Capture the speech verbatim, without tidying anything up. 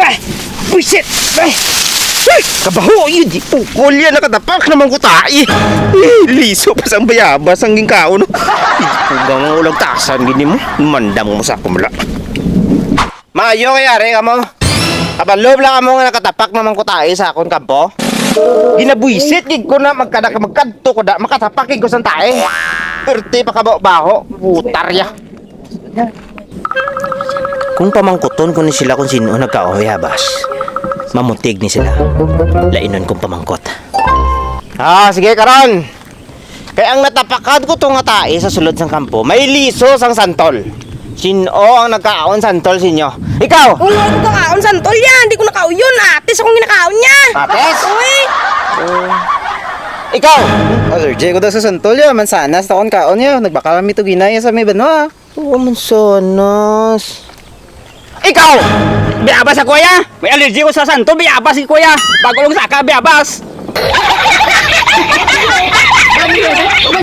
Ay! Buisit! Ay! Ay! Kabaho! Yun, di ukol yan. Nakatapak naman ko tae. Eh, liso pa sang bayabas ang ginkaon. Hindi ko gamang ulagtasan, gini mo. Mandam mo sa akong mula. Maayo kay ari kamo. Kabalo lang kamo nga nakatapak naman ko tae sa akon kampo. Ginabuisit gid ko na magkada magkadto ko da makatapak gid ko sang tae. Perti pa kabaho-baho, putarya. Kung pamangkuton ko ni sila kung sino nagkauyabas, mamutig ni sila. Lainon kong pamangkot. Ah, sige, karon. Kay ang natapakan ko to nga tae sa sulod sang kampo, may liso sang santol. Sino ang nagkaon santol sinyo? Ikaw! Uy, ako kakaon santol yan. Di ko nakauyon. Atis akong ginakaon niya. Atis? Uy! Ikaw! Allergy ko daw sa santol ya. Mansanas taon kaon ya. Nagbakal kami to ginaya sa may banwa. Oo, mansanas. Ikaw! Biyabas ako ya. May allergy ko sa santol. Biyabas ko ya. Bago lang saka, biyabas.